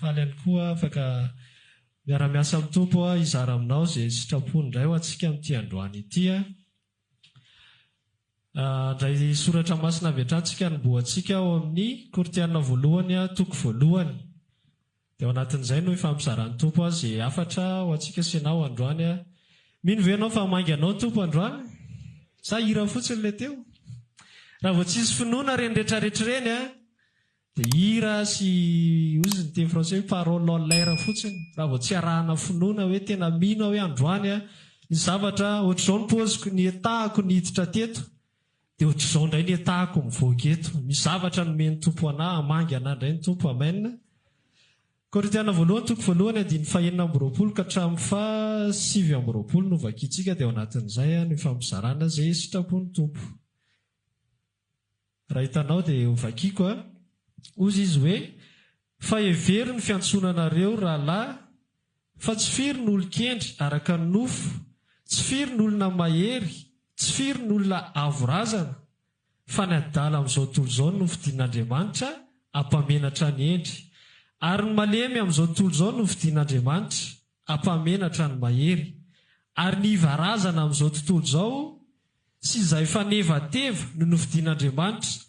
Faly ihany koa afaka miara-miasa amin'ny Tompo hizara aminao izay sitrapony indray ho antsika amin'ity androany ity. Handray soratra masina avy hatrany tsika hanombohantsika ao amin'ny Korintiana voalohany toko voalohany. Dia ao anatin'izay no hifampizaran'ny Tompo azy izay hafatra ho antsika sy ianao androany. Mino ve ianao fa hamangy anao ny Tompo androany? Sa hira fotsiny ilay teo? Raha vao tsisy finoana ireny retraretra ireny an, Dia hira sy hozy ny teny français hoe parole en l'air fotsiny raha vao tsy arahana finoana hoe tena mino aho hoe androany a ny zavatra ohatr'izao ny paoziko ny etahako niditra teto dia ohatr'izao indray ny etahako mivoaka eto misy zavatra nomen'ny Tompo anah hamangy anah indray ny Tompo amen Korintiana voalohany toko voalohany andininy fahenina amby roapolo ka hatramin'ny faha 29 no vakintsika dia ao anatin'izay no ifampizarana izay sitrapon'ny Tompo. Raha hitanao dia ho vakiako a. Hozy izy hoe, Fa hevero ny fiantsoana anareo, rahalahy, fa tsy firy ny olon-kendry araka ny nofo, tsy firy ny olona mahery, tsy firy ny olona avo razana, fa ny adala amin'izao tontolo izao no nofidin'Andriamanitra hampamenatra ny hendry, ary ny malemy amin'izao tontolo izao no nofidin'Andriamanitra hampamenatra ny mahery, ary ny iva razana amin'izao tontolo izao Tsy izay fanevateva no nofidin'Andriamanitra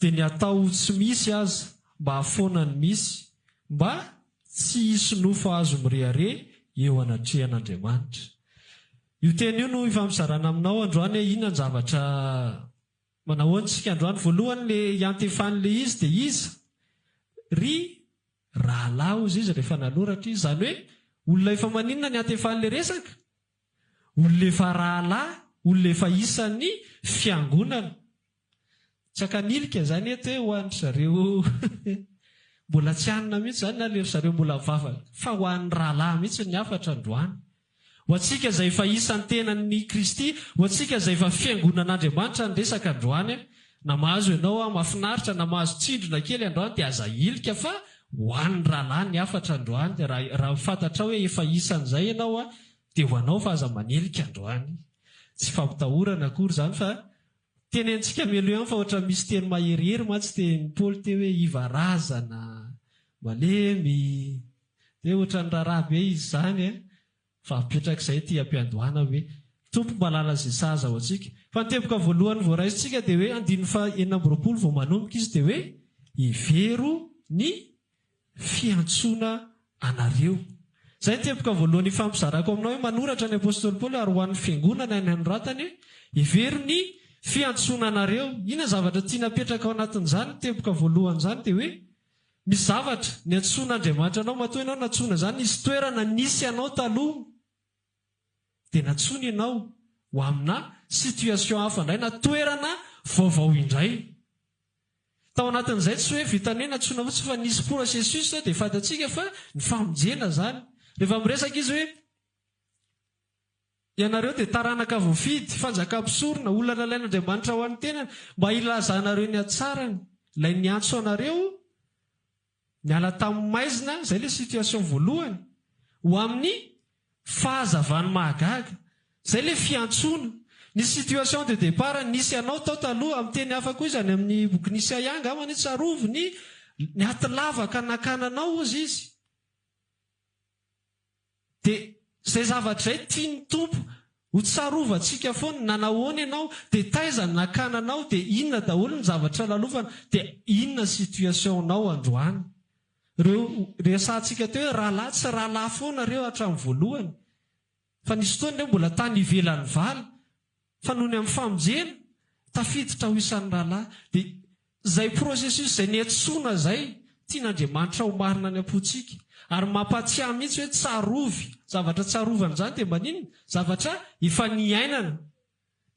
dia ny atao ho tsy misy aza mba hahafoana ny misy, mba tsy hisy nofo azo mirehareha eo anatrehan'Andriamanitra. Io teny io no ifampizarana aminao androany hoe inona ny zavatra manahoana isika androany. Voalohany le iantefan'le izy dia iza? Ry rahalahy hozy izy rehefa nanoratra izy. Izany hoe olona efa maninona ny iantefan'le resaka? Olona efa rahalahy, olona efa isan'ny fiangonana. Tsy ankanilika izany eto hoe ho an-dry zareo mbola tsy hanina mihitsy izany na le ry zareo mbola vava fa ho an'ny rahalahy mihitsy ny hafatra androany. Ho antsika izay efa isan'ny tenan'i Kristy, ho antsika izay efa fiangonan'Andriamanitra ny resaka androany. Na mahazo ianao aho mahafinaritra, na mahazo tsindrona kely androany dia aza ahilika fa ho an'ny rahalahy ny hafatra androany. Raha raha fantatrao hoe efa isan'izay ianao an, dia ho anao fa aza manilika androany. Tsy fampitahorana akory izany fa tenenintsika mialoha ihany fa ohatran'ny misy teny maherihery mantsy tenin'i Paoly teo hoe iva razana, malemy, dia ohatran'ny raharaha be izy izany an. Fa apetrak'izay ety am-piandohana hoe, Tompo malala izay sahaza ho antsika. Fa ny teboka voalohany voaraisintsika dia hoe andininy faha 26 vao manomboka izy dia hoe, Hevero ny fiantsoana anareo. Izay ny teboka voalohany ifampizarako aminao hoe manoratra ny Apostoly Paoly ary ho an'ny fiangonana ny anoratany hoe, Hevero ny fiantsoana anareo. Inona ny zavatra tiana apetraka ao anatin'izany teboka voalohany izany dia hoe, Misy zavatra niantsoan'Andriamanitra anao, matoa ianao nantsoina izany, nisy toerana nisy anao taloha, dia nantsoiny ianao ho amina situation hafa indray na toerana vaovao indray. Tao anatin'izay tsy hoe vitan'ny hoe nantsoina fotsiny fa nisy processus dia fantatsika fa ny famonjena izany. Rehefa miresaka izy hoe Ianareo dia taranaka voafidy, fanjakam-pisorona, olona nalain'Andriamanitra ho an'ny tenany, mba hilazanareo ny hatsarany. Ilay niantso anareo niala tamin'ny maizina, izay ilay situation voalohany, ho amin'ny fahazavany mahagaga. Izay ilay fiantsoana. Ny situation de départ nisy anao tao taloha, amin'ny teny hafa koa izy any amin'ny bokin'i Isaia angambany, tsarovy ny ny aty lavaka nakana anao hozy izy. Dia izay zavatra izay tian'ny Tompo ho tsarovantsika foana, na nahoana ianao, dia taiza no nakana anao, dia inona daholo ny zavatra lalovana, dia inona situation-nao androany. Ireo resahantsika teo hoe rahalahy, tsy rahalahy foana ireo hatramin'ny voalohany. Fa nisy fotoana ireo mbola tany ivelan'ny vala, fa noho ny amin'ny famonjena, tafiditra ho isan'ny rahalahy. Dia izay processus izay niantsoana izay, tian'Andriamanitra ho marina any am-pontsika. Ary mampahatsiahy mihitsy hoe tsarovy. Zavatra tsarovana izany dia maninona? Zavatra efa niainana.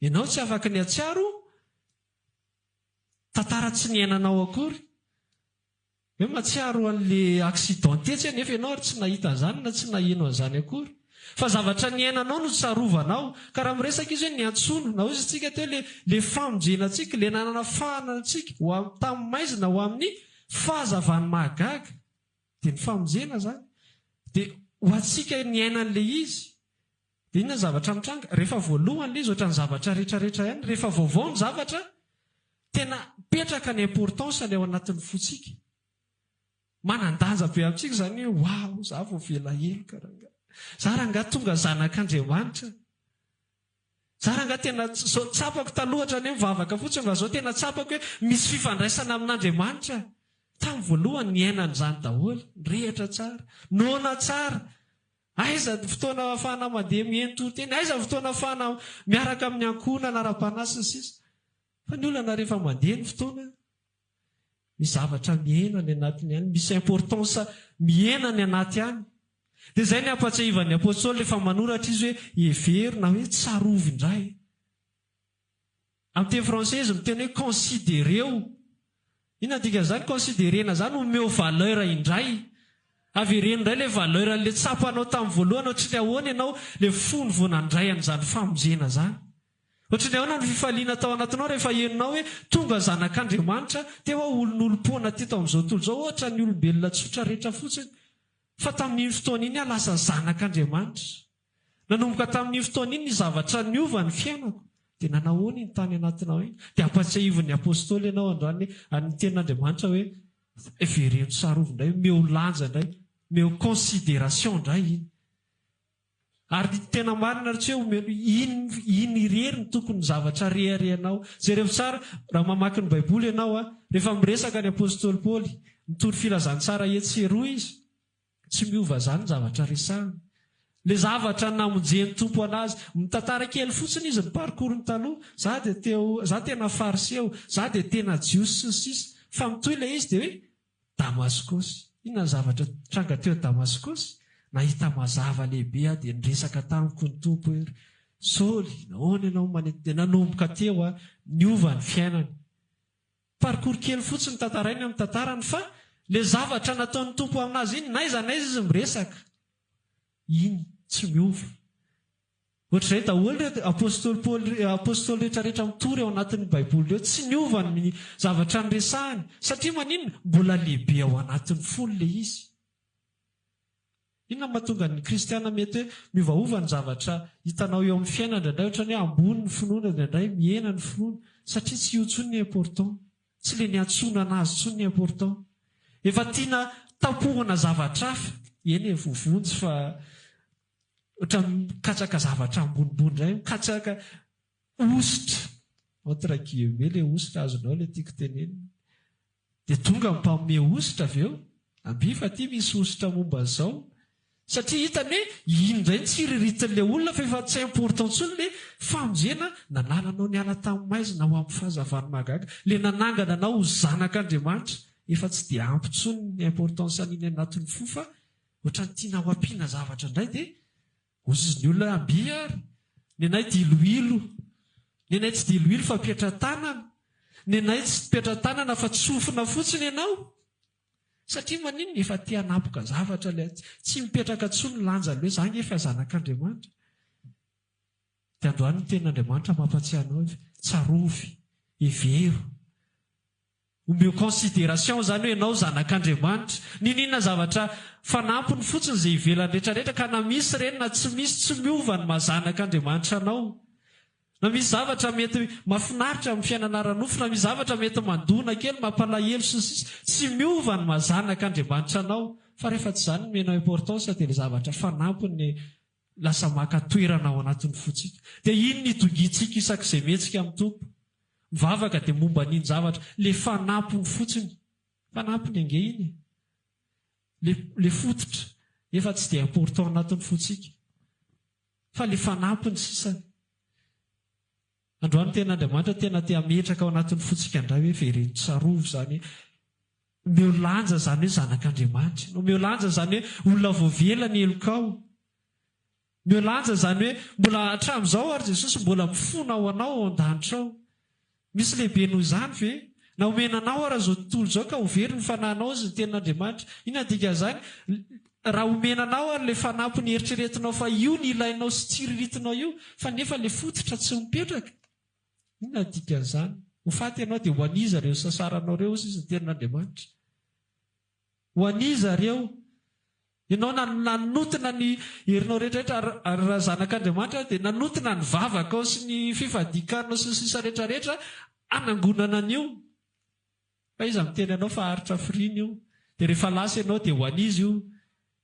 Ianao tsy afaka ny hahatsiaro tantara tsy niainanao akory. Hoe mahatsiaro an'le accident tetsy anefa ianao ary tsy nahita an'izany na tsy naheno an'izany akory. Fa zavatra niainanao no tsarovanao. Ka raha miresaka izy hoe niantsoana, na hoy isika teo le le famonjena antsika, le nananafahana antsika ho am tamin'ny maizina ho amin'ny fahazavany mahagaga. Dia ny famonjena izany. Dia ho antsika niaina an'le izy. Dia inona ny zavatra mitranga? Rehefa voalohany ilay izy, ohatran'ny zavatra rehetrarehetra ihany, rehefa vaovao ny zavatra, Tena mipetraka ny importance-ny ao anatin'ny fontsika. Manan-danja be amintsika izany hoe waouh, za voavela heloka rangahy. Za rangahy tonga zanak'Andriamanitra. Za rangahy tena zao tsapako taloha ohatran'ny hoe mivavaka fotsiny fa zao tena tsapako hoe misy fifandraisana amin'Andriamanitra. Tamin'ny voalohany niaina an'izany daholo, nirehitra tsara, noana tsara. Aiza ny fotoana ahafahana mandeha mihaino toriteny, aiza ny fotoana ahafahana miaraka amin'ny ankohonana ara-panahy sy ny sisa. Fa ny olana rehefa mandeha ny fotoana, Misy zavatra mihena any anatiny any, misy importance mihena any anaty any. Dia izay ny ampatsiahivan'ny Apostoly rehefa manoratra izy hoe hevero na hoe tsarovy indray. Amin'ny teny français izy miteny hoe considereo. Inona ny dikan'izany? Considerena izany omeo valeur indray. Avereno indray ilay valeur an'ilay tsapanao tamin'ny voalohany ohatry ny ahoana ianao ilay fony vao nandray an'izany famonjena izany. Ohatry ny ahoana ny fifaliana tao anatinao rehefa henonao hoe tonga zanak'Andriamanitra, teo aho olon'olom-poana teto amin'izao tontolo izao ohatra ny olombelona tsotra rehetra fotsiny, fa tamin'iny fotoana iny aho lasa zanak'Andriamanitra. Nanomboka tamin'iny fotoana iny ny zavatra niova ny fiainako. Dia nanahoana iny tany anatinao iny? Dia ampatsiahivin'ny Apostoly ianao androany ny tenin'Andriamanitra hoe vereno tsarovy indray, omeo lanja indray, omeo considération indray iny. Ary ny tena marina ry tsy hoe omeo iny iny irery no tokony zavatra reharehanao. Jerevo tsara, raha mamaky ny Baiboly ianao a, rehefa miresaka ny Apostoly Paoly, mitory filazantsara etsy sy eroa izy, tsy miova izany ny zavatra resahiny. Ilay zavatra namonjen'ny Tompo anazy, mitantara kely fotsiny izy ny parcours-ny taloha, za dia teo, za tena fariseo, za dia tena jiosy sy ny sisa Fa mitohy ilay izy dia hoe, Damaskosy. Inona ny zavatra nitranga teo Damaskosy? Nahita mazava lehibe aho dia niresaka tamiko ny Tompo hoe, Saoly, nahoana ianao manety? Dia nanomboka teo aho, niova ny fiainany. Parcours kely fotsiny tantarainy amin'ny tantarany fa ilay zavatra nataon'ny Tompo aminazy iny, n'aiza n'aiza izy miresaka, iny tsy miova. Ohatr'izay daholo ireo apostoly Paoly, apostoly rehetra rehetra mitory ao anatin'ny baiboly ireo, tsy niova ny zavatra niresahany, satria maninona? Mbola lehibe ao anatin'ny fony ilay izy. Inona no mahatonga ny kristiana mety hoe miovaova ny zavatra hitanao eo amin'ny fiainana indraindray ohatran'ny hoe ambony ny finoana indraindray mihena ny finoana satria tsy io intsony ny important, tsy ilay niantsoana anazy intsony ny important. Efa tiana tapohana zavatra hafa, eny e voavonjy fa Ohatran'ny mikatsaka zavatra ambonimbony indray, mikatsaka hosotra, entre guillemets ilay hosotra, azonao ilay tiako tenenina. Dia tonga ny mpanome hosotra avy eo, ambia fa aty misy hosotra momba an'izao. Satria hitany hoe iny indray no tsiriritin'ilay olona fa efa tsy important intsony ilay famonjena nanala anao niala tamin'ny maizina ho amin'ny fahazavany mahagaga, ilay nanangana anao ho zanak'Andriamanitra. Efa tsy dia ampy intsony ny importance an'iny anatin'ny fo fa Ohatran'ny tiana ho ampiana zavatra indray dia hozizy ny olona hoe amby ary. Nenay diloilo. Nenay tsy diloilo fa petra-tanana. Nenay tsy petra-tanana fa tsofina fotsiny ianao. Satria maninona? Efa te hanapoka zavatra ilay tsy mipetraka intsony ny lanjany hoe za ange efa zanak'Andriamanitra. Dia androany ny tenin'Andriamanitra mampatsiahy anao hoe tsarovy, hevero. Omeo consideration zany hoe enao zanak'Andriamanitra. Niniana zavatra fanampiny fotsiny izay ivelany rehetra rehetra ka na misy ireny na tsy misy tsy miova ny maha zanak'Andriamanitra anao. Na misy zavatra mety mafinaritra amin'ny fiainana ara-nofo na misy zavatra mety mandona kely mampalahelo sy ny sisa tsy miova ny maha zanak'Andriamanitra anao. Fa rehefa tsy izany no omenao importance dia ilay zavatra fanampiny lasa maka toerana ao anatin'ny fontsika. Dia iny ny idongintsika isak'izay mihetsika amin'ny Tompo. Mivavaka dia momba an'iny zavatra, le fanampiny fotsiny. Fanampiny ange iny e. Le, le fototra, efa tsy dia important anatin'ny fontsika. Fa le fanampiny sisa. Androany tena Andriamanitra tena te hametraka ao anatin'ny fontsika indray hoe vereno tsarovy izany hoe omeo lanja izany hoe zanak'Andriamanitra ianao, omeo lanja izany hoe olona voavela ny helokao, omeo lanja izany hoe mbola hatramin'izao ary Jesosy mbola mifona ho anao ao an-danitra ao. Misy lehibe noho izany ve? Na omena anao ara izao tontolo izao ka ho very ny fanahinao hozy ny tenin'Andriamanitra. Inona ny dikan'izany? Raha omena anao ary ilay fanampiny eritreretinao fa io ny ilainao sy tsiriritinao io fa nefa ilay fototra tsy mipetraka. Inona ny dikan'izany? Ho faty ianao dia ho an'iza ireo sasaranao ireo hozy izy ny tenin'Andriamanitra. Ho an'iza ireo? Ianao nanotina ny herinao rehetra rehetra ary raha zanak'Andriamanitra dia nanotina ny vavakao sy ny fifadian-kaninao sy ny sisa rehetra rehetra. hanangonana an'io. Fa iza miteny anao fa haharitra firiana io? Dia rehefa lasa ianao dia ho an'iza io?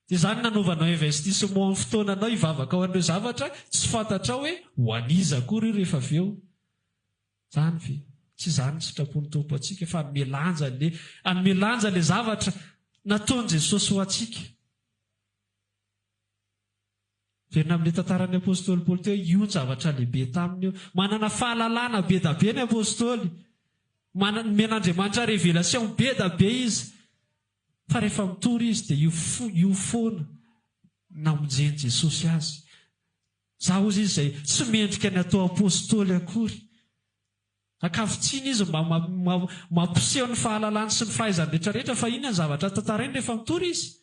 Dia izany nanaovanao investissement amin'ny fotoananao hivavaka ho an'ireo zavatra tsy fantatrao hoe ho an'iza akory io rehefa avy eo. Izany ve? Tsy izany ny sitrapon'ny Tompo antsika fa hanome lanja an'ilay hanome lanja ilay zavatra nataon'i Jesosy ho antsika. Miverina amin'ilay tantaran'ny apostoly Paoly teo, io ny zavatra lehibe taminy io. Manana fahalalana be da be ny apostoly. Manana, nomen'Andriamanitra révélation be da be izy. Fa rehefa mitory izy dia io fo io foana namonjen'i Jesosy azy. Za hozy izy izay tsy mendrika ny atao apostoly akory. Ankavitsiana izy mba mampiseho ny fahalalany sy ny fahaizany rehetra rehetra fa inona ny zavatra tantarainy rehefa mitory izy?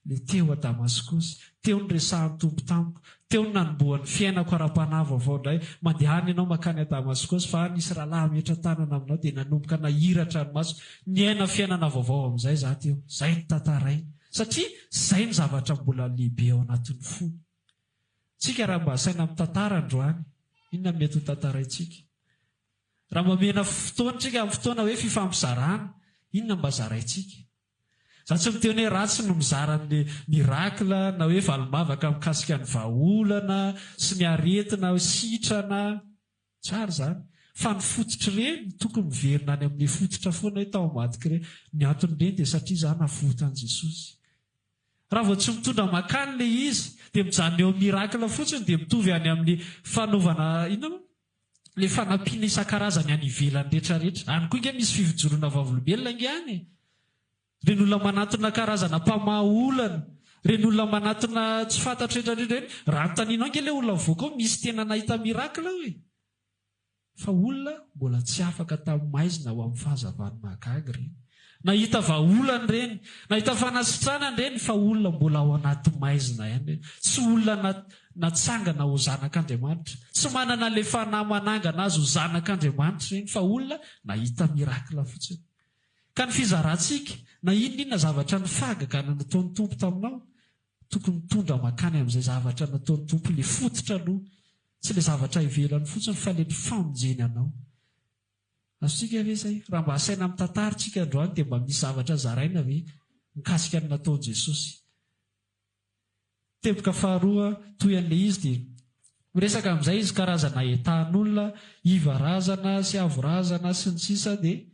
Le teo a Damaskosy, teo niresahan'ny Tompo tamiko, teo no nanombohan'ny fiainako ara-panahy vaovao indray, mandehana ianao mankany a Damaskosy fa any hisy rahalahy hametra-tanana aminao dia nanomboka nahiratra ny masoko, niaina fiainana vaovao amin'izay za teo, zay no tantarainy satria zay ny zavatra mbola lehibe ao anatin'ny fony. Tsika raha mba asaina mitantara androany, inona no mety ho tantaraintsika? Raha mba omena fotoana tsika amin'ny fotoana hoe fifampizarana, inona mba zaraintsika? Za tsy miteny hoe ratsy no mizara an'le miracle na hoe valim-bavaka mikasika ny vahaolana sy ny aretina hoe sitrana, tsara izany. Fa ny fototr'ireny, tokony miverina any amin'le fototra foana hoe tao ambadik'ireny. Ny anton'ireny dia satria za navotan'i Jesosy. Raha vao tsy mitondra makany ilay izy dia mijanona eo amin'ny miracle fotsiny dia mitovy any amin'ny fanaovana inona moa? Ilay fanampiana isan-karazany any ivelany rehetra rehetra. Any koa ange misy fivijoroana vavolombelona ange any e! Ireny olona manatona karazana mpamaha olana, ireny olona manatona tsy fantatro rehetra rehetra ireny, raha anontanianao ange ilay olona mivoaka ao misy tena nahita miracle ao e! Fa olona mbola tsy afaka tamin'ny maizina ho amin'ny fahazavan'ny mahagaga ireny. Nahita vahaolana ireny, nahita fanasitranana ireny, fa olona mbola ao anaty maizina ihany ireny. Tsy olona natsangana ho zanak'Andriamanitra. Tsy manana ilay fanahy manangana azy ho zanak'Andriamanitra ireny, fa olona nahita miracle fotsiny. Ka ny fizarantsika, na inona inona zavatra nifahagagana nataon'ny Tompo taminao, Tokony mitondra mankany amin'izay zavatra nataon'ny Tompo ilay fototra aloha, tsy ilay zavatra ivelany fotsiny fa ilay nifamonjeny anao. Azontsika ve izay? Raha mba asaina mitantara isika androany dia mba misy zavatra zaraina ve mikasika ny nataon'i Jesosy? Teboka faharoa toy an'ilay izy dia miresaka amin'izay izy karazana entahan'olona, iva razana sy avo razana sy ny sisa dia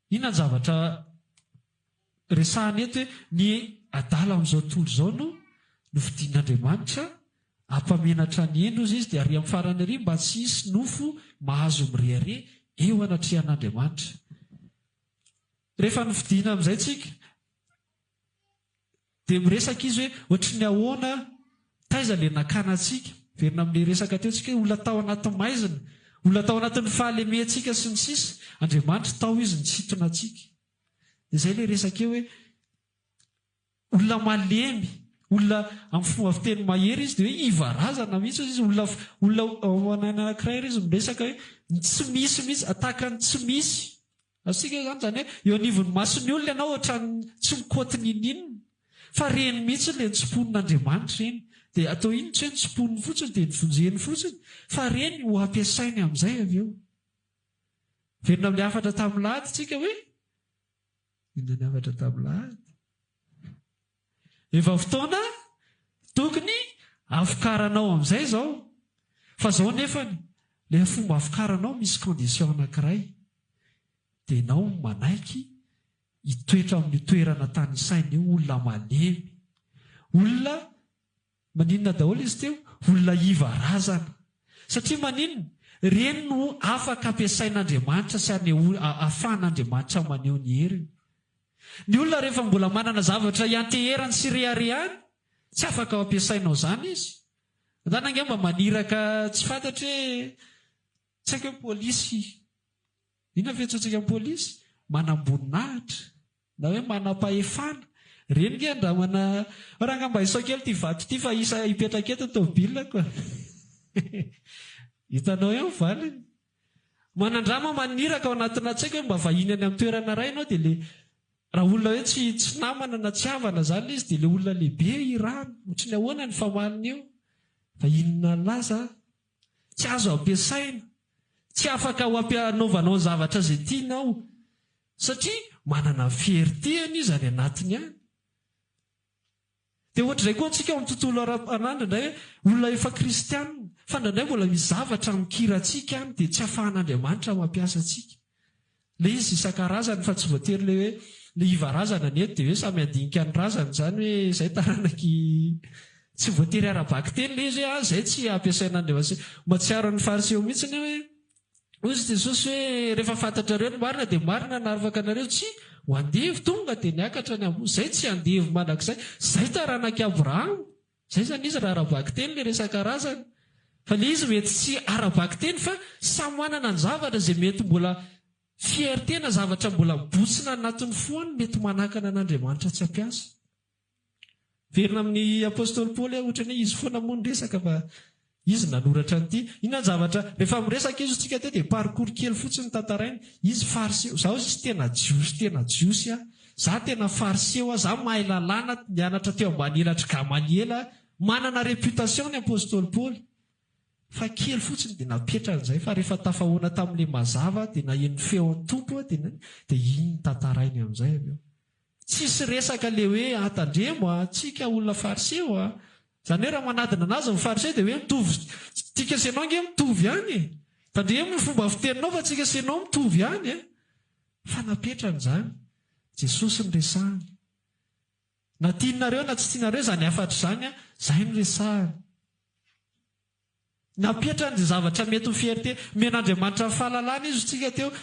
Inona ny zavatra resahana eto hoe ny adala amin'izao tontolo izao no nofidin'Andriamanitra hampamenatra ny hendry hozy izy dia ary amin'ny farany ary mba tsy hisy nofo mahazo mirehareha eo anatrehan'Andriamanitra. Rehefa nofidina amin'izay tsika Dia miresaka izy hoe ohatry ny ahoana, taiza ilay nakana antsika? Miverina amin'ilay resaka teo tsika hoe olona tao anaty maizina, olona tao anatin'ny fahalementsika sy ny sisa, Andriamanitra tao izy nisintona antsika. Dia izay ilay resaka eo hoe olona malemy, olona amin'ny fomba fiteny mahery izy dia hoe iva razana mihitsy hozy izy, olona olona ao anankiray ary izy miresaka hoe ny tsy misy mihitsy, tahaka ny tsy misy. Azontsika izany, izany hoe eo anivon'ny mason'ny olona ianao ohatran'ny tsy mikaoty n'inon'inona, fa reny mihitsy ilay notsimponin'Andriamanitra ireny. Dia atao inona, tsy hoe notsimponiny fotsiny dia novonjeny fotsiny, fa reny ho ampiasainy amin'izay avy eo. Miverina amin'ilay hafatra tamin'ny lahady tsika hoe, inona ny hafatra tamin'ny lahady? Efa fotoana tokony hafokaranao amin'izay izao. Fa izao nefany, ilay fomba hafokaranao misy condition anankiray. Dia ianao manaiky hitoetra amin'io toerana tanisaina io, olona malemy. Olona Maninona daholo izy teo? Olona iva razana. Satria maninona? Ireny no afaka ampiasain'Andriamanitra sy anehoa, ahafahan'Andriamanitra maneho ny heriny. Ny olona rehefa mbola manana zavatra ianteherany sy reharehany, tsy afaka ho ampiasainao izany izy. Zany ange mba maniraka tsy fantatro hoe, tsy haiko hoe polisy, inona fiantsoantsika ny polisy? Manamboninahitra. Na hoe manam-pahefana. Ireny nge andramana, ranga mba isao kely ity vato ity fa isa hipetraka eto ny tomobilina-ko a. Hitanao eo ny valiny. Manandrama maniraka ao anatina tsy haiko hoe mba vahiny any amin'ny toerana iray ianao dia le raha olona hoe tsy tsy namana na tsy havana izany ilay izy dia ilay olona lehibe irahana. Ohatry ny ahoana ny famaliny eo? Vahiny nalaza, tsy azo ampiasaina. Tsy afaka ho ampianaovanao ny zavatra izay tianao. Satria manana ny fierté-ny izy any anatiny any. Dia ohatr'izay koa antsika ao amin'ny tontolo ara-panahy indraindray hoe olona efa kristianina fa indraindray mbola misy zavatra mikira antsika any dia tsy afahan'Andriamanitra mampiasa antsika. Ilay izy isan-karazany fa tsy voatery ilay hoe ilay iva razana ny eto dia hoe samy handinika ny razany izany hoe izay taranak'i tsy voatery ara-bakiteny ilay izy hoe ah izay tsy ampiasain'Andriamanitra. Mahatsiaro ny fariseo mihitsy ny hoe Hoy Jesosy hoe, Rehefa fantatrareo ny marina, dia marina ny afaka anareo tsy ho andevo. Tonga dia niakatra ny ambony. Izay tsy andevo mandrakizay. Izay taranak'i Abrahama. Izay izany izy raha ara-bakiteny ilay resaka razana. Fa ilay izy mety tsy ara-bakiteny fa samy manana ny zavatra izay mety mbola fierté na zavatra mbola mibontsina anatin'ny fo any mety manakana an'Andriamanitra tsy hampiasa. Miverina amin'ny apostoly Paoly aho, ohatran'ny hoe izy foana moa no resaka fa izy nanoratra an'ity. Inona ny zavatra, rehefa miresaka izy tsika teo dia parcours kely fotsiny tantarainy. Izy fariseo, izaho izy tena jiosy tena jiosy aho. Izaho tena fariseo aho, izaho mahay lalàna, nianatra teo ambany elatr'i Gamaliela aho. Manana réputation ny apostoly Paoly. Fa kely fotsiny dia napetrany izay fa rehefa tafahoana tamin'ilay mazava dia naheno ny feon'ny Tompo dia dia iny no tantarainy amin'izay avy eo. Tsisy resaka le hoe ah tandremo ah, tsika olona fariseo ah. Zany hoe raha manadina anazy ny fariseo dia hoe mitovy tsika sy enao ange mitovy ihany e. Tandremo ny fomba fiteninao fa tsika sy enao mitovy ihany e. Fa napetrany izany. Jesosy no resahiny. Na tianareo na tsy tianareo izany hafatra izany an, izay no resahiny. Napetrany izay zavatra mety ho fierté. Omen'Andriamanitra ny fahalalana izy tsika teo.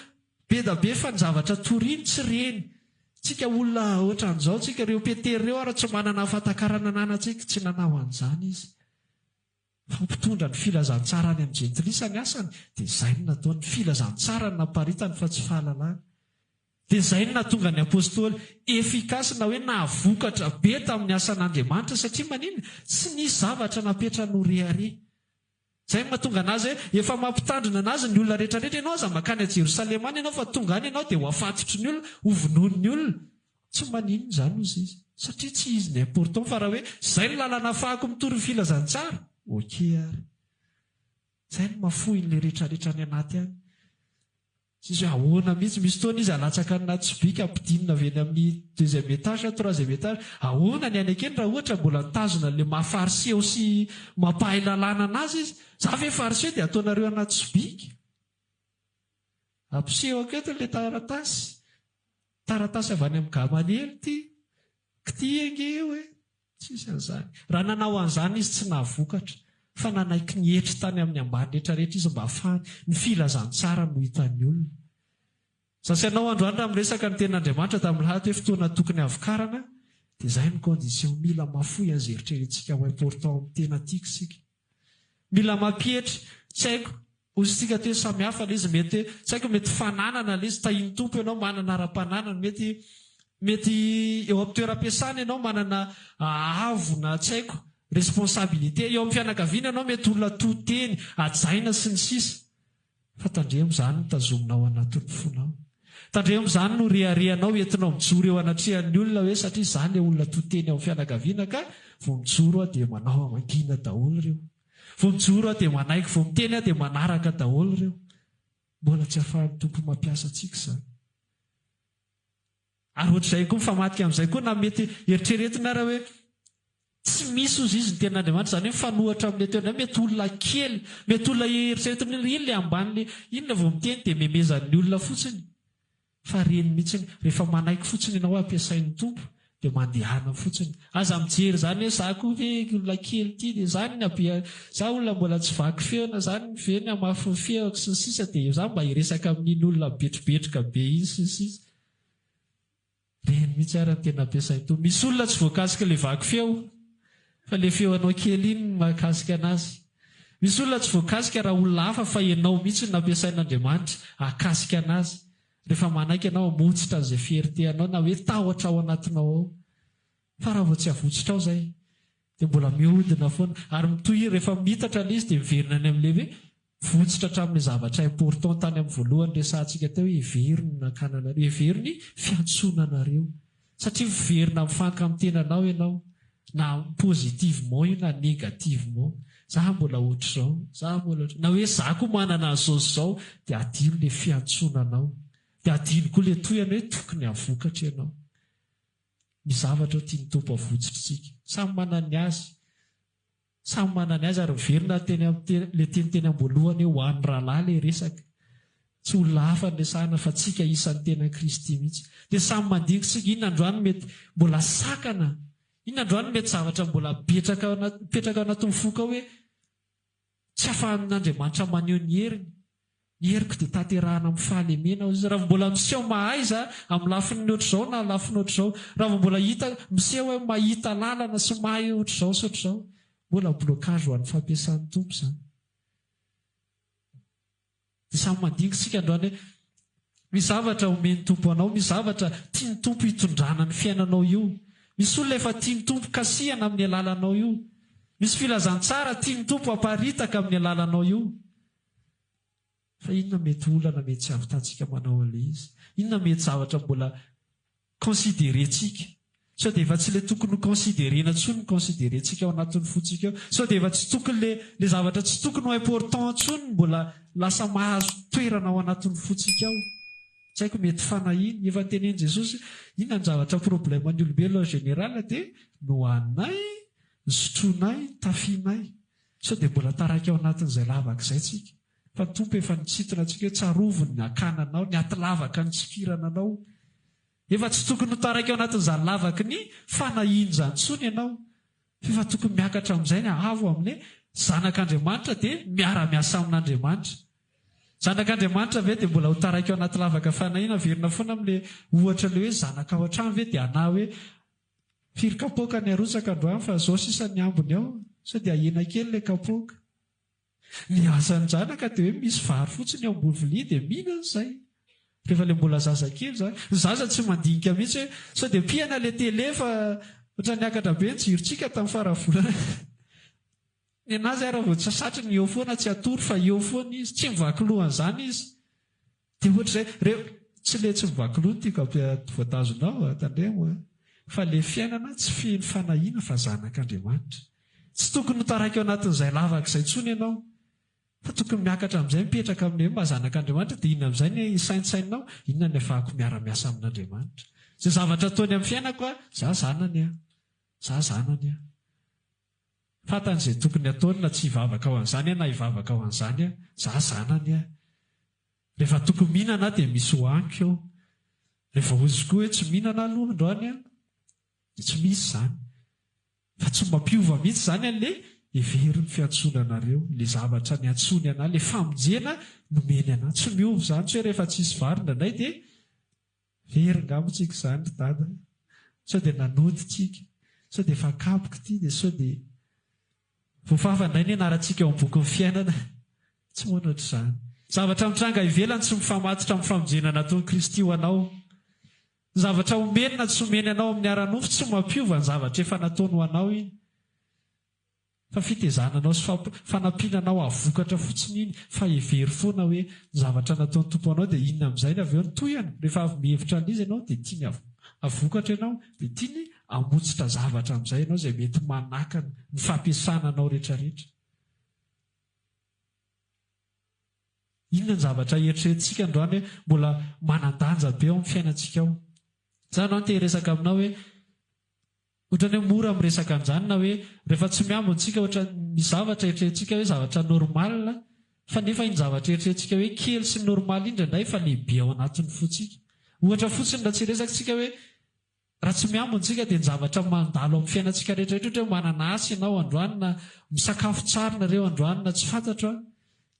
Be da be fa ny zavatra toriny tsy reny. Tsika olona ohatran'izao tsika, ireo Petera ireo ara tsy manana fahatakarana ananantsika, tsy nanao an'izany izy. Fa mpitondra ny filazantsara any amin'ny jentilisa ny asany, dia izay no nataony. Ny filazantsara no naparitany fa tsy fahalalana. Dia izay no nahatonga ny Apostoly efficace na hoe nahavokatra be tamin'ny asan'Andriamanitra satria maninona? Tsy nisy zavatra napetrany ho rehareha. Izay no mahatonga anazy hoe efa mampitandrina anazy ny olona rehetra rehetra, ianao aza mankany a Jerosalema any ianao fa tonga any ianao dia ho afatotry ny olona, ho vonoin'ny olona. Tsy maninona izany hozy izy satria tsy izy ny important fa raha hoe izay no lalana ahafahako mitory ny filazantsara, ok ary. Izay no mahafohy an'ilay rehetra rehetra any anaty any. Tsisy hoe ahoana mihitsy, misy fotoana izy alatsaka any anaty sobika ampidinina avy eny amin'ny deuxième étage na troisième étage, ahoana ny any akeny raha ohatra mbola nitazona an'ilay maha fariseo sy mampahay lalàna anazy izy, za ve fariseo dia ataonareo anaty sobika? Ampisehoko eto ilay taratasy, taratasy avy any amin'i Gamaliel ity, k'ity ange io e! Tsisy an'izany. Raha nanao an'izany izy tsy nahavokatra, fa nanaiky nietry tany amin'ny ambany rehetra rehetra izy mba hahafahany ny filazantsara no hitan'ny olona. Za sy ianao androany raha miresaka ny tenin'Andriamanitra tamin'ny lahady hoe fotoana tokony havokarana dia izay no condition mila mahafoy an'izay eritreretintsika ho important amin'ny tena tiako isika. Mila mampietry, tsy haiko, hozy tsika aty hoe samy hafa ilay izy, mety hoe, tsy haiko mety fananana ilay izy, tahin'ny Tompo ianao manana ara-pananana, mety mety eo amin'ny toeram-piasana ianao manana avo na tsy haiko, responsabilité, eo amin'ny fianakaviana ianao mety olona to teny, hajaina sy ny sisa. Fa tandremo izany no tazominao ao anatin'ny fonao. Tandremo izany no reharehanao entinao mijoro eo anatrehan'ny olona hoe satria izaho ilay olona to teny ao amin'ny fianakaviana ka vao mijoro aho dia manao mangina daholo ireo. Vao mijoro aho dia manaiky, vao miteny aho dia manaraka daholo ireo. Mbola tsy afahan'ny Tompo mampiasa antsika izany. Ary ohatr'izay koa mifamadika amin'izay koa na mety eritreretina ara hoe tsy misy ozy izy ny tenin'Andriamanitra, izany hoe mifanohitra amin'ilay teo indray, mety olona kely, mety olona eritreretina hoe iny ilay ambany ilay iny vao miteny dia memezan'ny olona fotsiny. Fa reny mihitsy, rehefa manaiky fotsiny ianao hoe ampiasain'ny Tompo dia mandehana fotsiny. Aza mijery izany hoe za koa ve olona kely ity dia izany ny habe, za olona mbola tsy vaky feo na izany ve ny hamafin'ny feoko sy ny sisa dia za mba hiresaka amin'iny olona mibetrobetroka be iny sy ny sisa. Reny mihitsy ary no tena ampiasain'i Tompo. Misy olona tsy voakasik'ilay vaky feo fa ilay feo anao kely iny no mahakasika anazy. Misy olona tsy voakasika raha olona hafa fa ianao mihitsy no nampiasain'Andriamanitra hahakasika anazy. Rehefa manaiky ianao hamotsitra an'izay fierté anao na hoe tahotra ao anatinao ao. Fa raha vao tsy avotsitrao izay dia mbola mihodina foana. Ary mitohy rehefa miitatra ilay izy dia miverina any amin'ilay hoe votsitra hatramin'ilay zavatra important tany amin'ny voalohany resahantsika teo hoe hevero ny nakana anareo, hevero ny fiantsoana anareo. Satria miverina mifanka amin'ny tenanao ianao na positivement io na negativement. Za mbola ohatr'izao, za mbola ohatr'izao. Na hoe za koa manana an'izao sy izao, dia adino ilay fiantsoana anao. Dia adino koa ilay tohiny hoe tokony hahavokatra ianao. Ny zavatra tian'ny Tompo havotsitr'tsika. Samy manana ny azy. Samy manana ny azy ary miverina teny ilay teny teny am-boalohany hoe ho an'ny rahalahy ilay resaka. Tsy olona hafa no resahina fa tsika isan'ny tenan'i Kristy mihitsy. Dia samy mandinika isika, inona androany mety mbola sakana, inona androany mety zavatra mbola betraka mipetraka ao anatin'ny foko ao hoe tsy afahan'Andriamanitra maneho ny heriny. Ny heriko dia tanterahana amin'ny fahalemena hoy izy. Raha vao mbola miseho mahaiza amin'ny lafiny ohatr'izao na lafiny ohatr'izao, raha vao mbola hita miseho hoe mahita lalana sy mahay ohatr'izao sy ohatr'izao, mbola blocage ho an'ny fampiasan'ny Tompo izany. Dia samy mandinika isika androany hoe misy zavatra omen'ny Tompo anao, misy zavatra tian'ny Tompo hitondrana ny fiainanao io. Misy olona efa tian'ny Tompo kasihana amin'ny alalanao io. Misy filazantsara tian'ny Tompo aparitaka amin'ny alalanao io. Fa inona mety olana mety tsy hahavitantsika manao an'ilay izy? Inona mety zavatra mbola considerer-tsika? Sao dia efa tsy ilay tokony ho considerer-na intsony no considerer-tsika ao anatin'ny fontsika ao? Sao dia efa tsy tokony ilay ilay zavatra tsy tokony ho important intsony no mbola lasa mahazo toerana ao anatin'ny fontsika ao? Tsy haiko mety fanahiana. Efa notenenin'i Jesosy inona ny zavatra problème ny olombelona en général dia nohaninay, nosotroinay, notafianay. Sao dia mbola taraiky ao anatin'izay lavaka izay tsika? Fa ny Tompo efa nitsintona antsika hoe tsarovy ny nakana anao, ny aty lavaka nitsikirana anao. Efa tsy tokony ho taraiky ao anatin'izany lavaky ny fanahiana izany intsony ianao. Fa efa tokony miakatra amin'izay ny avo amin'ny zanak'Andriamanitra dia miara-miasa amin'Andriamanitra. Zanak'Andriamanitra ve dia mbola ho taraiky ao anaty lavaka fanahiana? Averina foana amin'ilay ohatra ilay hoe zanaka ao an-trano ve dia hanahy hoe Firy kapoaka ny arotsaka androany fa zao sisa ny ambiny ao, sao dia ahena kely ilay kapoaka. Ny asan-janaka dia hoe misy vary fotsiny eo ambony vilia dia mihinana izay. Rehefa ilay mbola zazakely izany. Ny zaza tsy mandinika mihitsy hoe sao dia pihana ilay télé fa ohatran'ny niakatra be ny jirontsika tamin'ny faravolana. Ny anazy ary vao tsy satriny eo foana tsy hatory fa eo foana izy, tsy mivaky loha an'izany izy. Dia ohatr'izay, reo, tsy le tsy mivaky loha no tiako ampi voatazonao a, tandremo a, fa le fiainana tsy feno fanahiana fa zanak'Andriamanitra. Tsy tokony ho taraiky ao anatin'izay lavaka izay intsony ianao, fa tokony miakatra amin'izay mipetraka amin'ny hoe maha zanak'Andriamanitra dia inona amin'izay ny saintsaininao, inona ny afahako miara-miasa amin'Andriamanitra. Izay zavatra ataony amin'ny fiainako a, za zanany a, za zanany a. Fantany izay tokony hataony na tsy hivavaka ho an'izany aho na hivavaka ho an'izany aho. Za zanany aho. Rehefa tokony mihinana aho dia misy hohaniko eo. Rehefa hozy koa hoe tsy mihinana aho aloha androany an, dia tsy misy izany. Fa tsy mampiova mihitsy izany an'ilay hevero ny fiantsoana anareo, ilay zavatra niantsoany anà, ilay famonjena nomeny anà. Tsy miova izany, tsy hoe rehefa tsisy vary indraindray dia Very angamba tsika izany ry dada a! Sao dia nanody tsika? Sao dia efa kapoka ity dia sao dia voafafa indray ny anarantsika ao amin'ny bokin'ny fiainana? Tsy moana ohatr'izany. Zavatra mitranga ivelany tsy mifamatotra amin'ny famonjena nataon'i Kristy ho anao. Ny zavatra omeny na tsy omeny anao amin'ny ara-nofo tsy mampiova ny zavatra efa nataony ho anao iny. Fa fitezana anao sy fanampiana anao hahavokatra fotsiny iny fa hevero foana hoe ny zavatra nataon'ny Tompo anao dia inona amin'izay ny avy eo ny tohiny? Rehefa avy mihevitra an'izy ianao dia tiany havokatra ianao dia tiany hamotsitra zavatra amin'izay ianao izay mety manakana ny fampiasana anao rehetrarehetra. Inona ny zavatra eritreretintsika androany hoe mbola manan-danja be ao amin'ny fiainantsika ao? Za androany te hiresaka aminao hoe Ohatran'ny hoe mora miresaka an'izany na hoe rehefa tsy miambina tsika ohatran'ny misy zavatra eritreretintsika hoe zavatra normal fa nefa iny zavatra eritreretintsika hoe kely sy normal iny indraindray efa lehibe ao anatin'ny fontsika. Ohatra fotsiny raha tsy hiresaka tsika hoe raha tsy miambina tsika dia ny zavatra mandalo amin'ny fiainantsika rehetra rehetra ohatra hoe manana asa ianao androany na misakafo tsara nareo androany na tsy fantatro an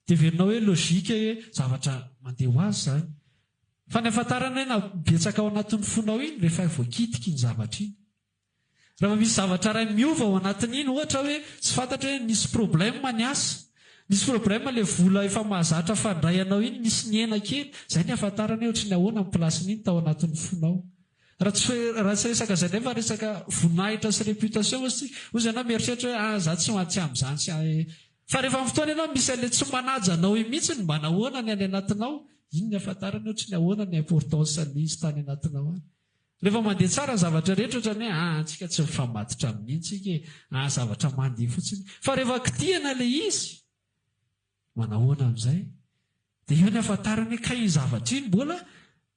dia heverinao hoe logique hoe zavatra mandeha ho azy izany Fa ny ahafantarana hoe na betsaka ao anatin'ny fonao iny rehefa voakitika iny zavatra iny. Raha vao misy zavatra iray miova ao anatin'iny, ohatra hoe tsy fantatra hoe nisy problème ny asa, nisy problème ilay vola efa mahazatra fandray anao iny nisy nihena kely, izay ny ahafantarana hoe ohatry ny ahoana ny place-n'iny tao anatin'ny fonao. Raha tsy raha tsy resaka izay indray fa resaka voninahitra sy réputation ozy tsika, ozy ianao mieritreritra hoe ah za tsy tsy amin'izany sy Fa rehefa amin'ny fotoana ianao misy an'ilay tsy manaja anao iny mihitsy mba nahoana ny any anatinao, iny ny ahafantarana hoe ohatry ny ahoana ny importance an'ilay izy tany anatinao any. Rehefa mandeha tsara ny zavatra rehetra ohatran'ny hoe ah tsika tsy mifamatotra amin'iny tsika e, ah zavatra mandeha fotsiny. Fa rehefa kitihana ilay izy, manahoana amin'izay? Dia eo ny ahafantarana hoe kay iny zavatra iny mbola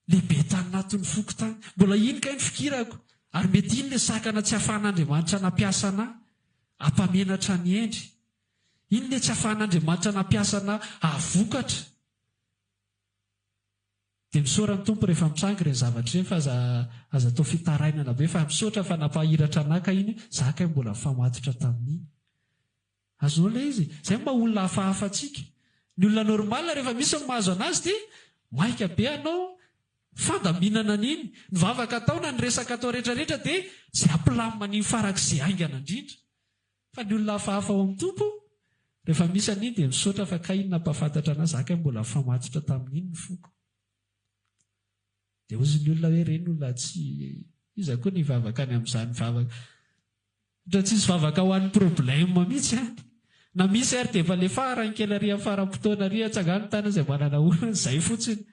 lehibe tany anatin'ny foko tany. Mbola iny kay ny fikirako. Ary mety iny ilay sakana tsy ahafahan'Andriamanitra nampiasa anà hampamenatra ny hendry. Iny ilay tsy ahafahan'Andriamanitra nampiasa anà hahavokatra. Dia misaora ny Tompo rehefa mitranga ireny zavatra ireny fa aza aza atao fitarainana be fa misaotra fa nampahiratra anà kay iny, za kay mbola nifamatotra tamin'iny. Azonao ilay izy? Izay no maha olona hafahafa antsika. Ny olona normal rehefa misy ny mahazo anazy dia maika be hanao fandaminana an'iny. Ny vavaka atao na ny resaka atao rehetra rehetra dia izay hampilamina an'iny farak'izay haingana indrindra. Fa ny olona hafahafa ao amin'ny Tompo, rehefa misy an'iny dia misaotra fa kay iny nampahafantatra an'ahy, za kay mbola nifamatotra tamin'iny ny foko. Dia hozy ny olona hoe ireny olona tsy, iza koa ny hivavaka any amin'izany vavaka, ohatra tsisy vavaka ho an'ny problème mihitsy any. Na misy ary dia efa le farany kely ary amin'ny faram-potoana ary atsangano ny tanana izay manana olana, izay fotsiny.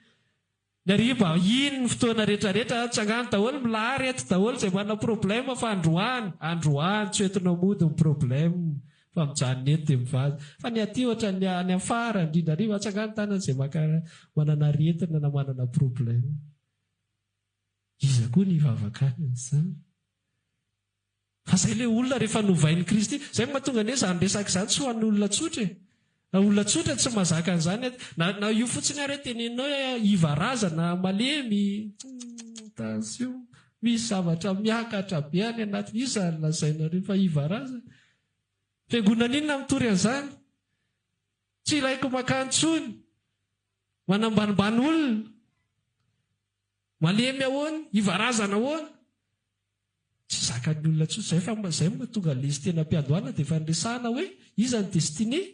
Ny hariva, iny ny fotoana rehetra rehetra, atsangano daholo, milahara eto daholo izay manana problème fa androany, androany tsy hoentinao mody ny problème fa mijanona eto dia mivaza. Fa ny aty ohatran'ny any amin'ny farany indrindra hariva, atsangano ny tanana izay maka manana aretina na manana problème. Iza koa ny hivavaka any amin'izany? Fa zay le olona rehefa novain'i Kristy, zay no mahatonga anie zany resaka izany tsy ho an'ny olona tsotra e! Na olona tsotra tsy mahazaka an'izany et, na na io fotsiny ary hoe teneninao hoe iva razana malemy, humm attention, misy zavatra miakatra be any anatiny, iza no lazainareo fa iva razana? Fiangonana inona mitory an'izany? Tsy ilaiko makany intsony, manambanimbany olona, malemy ahoana, iva razana ahoana? Tsy zakan'ny olona intsony izay fa izay no mahatonga an'ilay izy teny am-piandohana dia efa niresahana hoe iza ny destinée?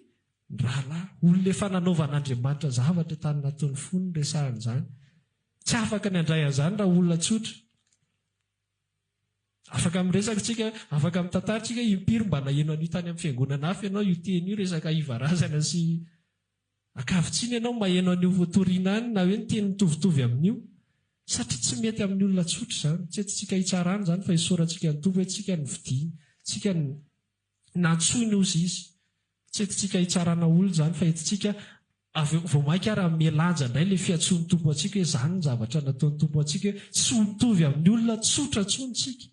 Ny rahalahy. Olona efa nanaovan'Andriamanitra zavatra tany anatin'ny fony no resahana izany. Tsy afaka ny handray an'izany raha olona tsotra. Afaka miresaka isika, afaka mitantara isika hoe impiry mba naheno an'io tany amin'ny fiangonana hafa ianao io teny io resaka iva razana sy Ankavitsiana ianao maheno an'io voatoriana any na hoe ny teny mitovitovy amin'io. Satria tsy mety amin'ny olona tsotra izany. Tsy entintsika hitsarana izany fa isaorantsika ny Tompo hoe tsika no vidiany, tsika no nantsoiny hozy Izy. Tsy entintsika hitsarana olona izany fa entintsika avy eo vao mainka ary hanome lanja indray ilay fiantsoan'ny Tompo antsika hoe izany ny zavatra nataon'ny Tompo antsika hoe tsy ho mitovy amin'ny olona tsotra intsony tsika.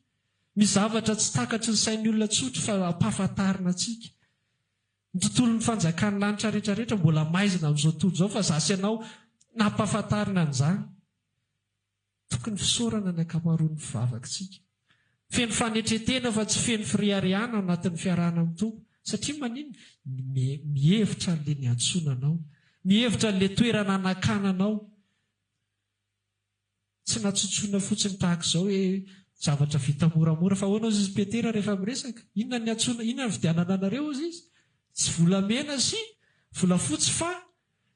Misy zavatra tsy takatry ny sain'ny olona tsotra fa ampahafantarina antsika. Ny tontolon'ny fanjakan'ny lanitra rehetra rehetra mbola maizina amin'izao tontolo izao fa za sy ianao nampahafantarina an'izany. Tokony fisaorana ny ankamaroan'ny fivavakitsika. Feno fanetren-tena fa tsy feno fireharehana ao anatin'ny fiarahana amin'ny Tompo. Satria maninona? Mihevitra an'ilay niantsoana anao. Mihevitra an'ilay toerana nakana anao. Tsy natsotsoina fotsiny tahaka izao hoe zavatra vita moramora. Fa ahoana hozy izy Petera rehefa miresaka? Inona ny niantsoana, inona ny nividianana anareo hozy izy? Tsy volamena sy volafotsy fa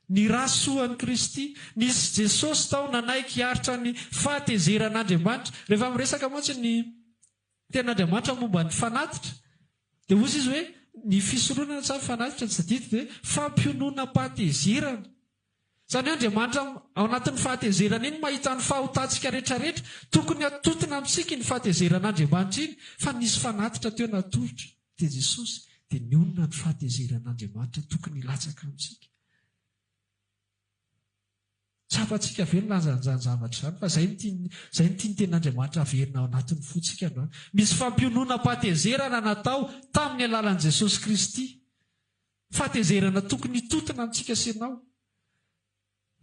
ny ra soan'i Kristy. Nisy Jesosy tao nanaiky hiaritra ny fahatezeran'Andriamanitra. Rehefa miresaka mantsy ny Tenin'Andriamanitra momba ny fanatitra dia hozy izy hoe ny fisoronana sa fanatitra tsy tadidiko dia fampiononam-pahatezerana. Izany hoe Andriamanitra ao anatin'ny fahatezerana iny mahita ny fahotantsika rehetrarehetra. Tokony hatotona amintsika iny fahatezeran'Andriamanitra iny fa nisy fanatitra teo natolotra dia Jesosy dia nionona ny fahatezeran'Andriamanitra tokony hilatsaka amintsika. Tsapantsika ve ny lanjan'izany zavatra izany fa izay no tian'ny izay no tian'ny tenin'Andriamanitra haverina ao anatin'ny fontsika androany. Misy fampiononam-pahatezerana natao tamin'ny alalan'i Jesosy Kristy. Fahatezerana tokony hitotona amintsika sy ianao.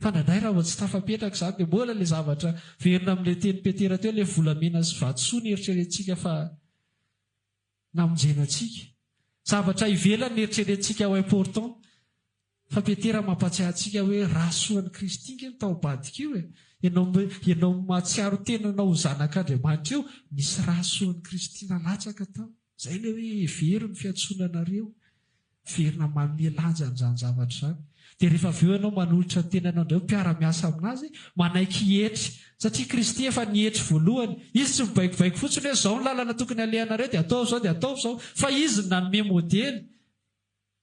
Fa indraindray raha vao tsy tafapetraka izany dia mbola ilay zavatra verina amin'ilay tenin'i Petera teo ilay volamena sy vatosoa no eritreretintsika fa namonjena antsika. Zavatra ivelany no eritreretintsika ho important. Fa Petera mampatsiahy antsika hoe raha soan'i Kristy nge no tao ambadika io e! Ianao ianao mahatsiaro tenanao ho zanak'Andriamanitra io, nisy ra soan'i Kristy nalatsaka tao. Izay ilay hoe hevero ny fiantsoana anareo. Miverina manome lanja an'izany zavatra izany. Dia rehefa avy eo ianao manolotra ny tenanao indray ho mpiara-miasa aminazy, manaiky hietry. Satria Kristy efa nietry voalohany. Izy tsy mibaikobaiko fotsiny hoe izao ny lalana tokony alehanareo dia ataovy izao dia ataovy izao. Fa Izy no nanome modely.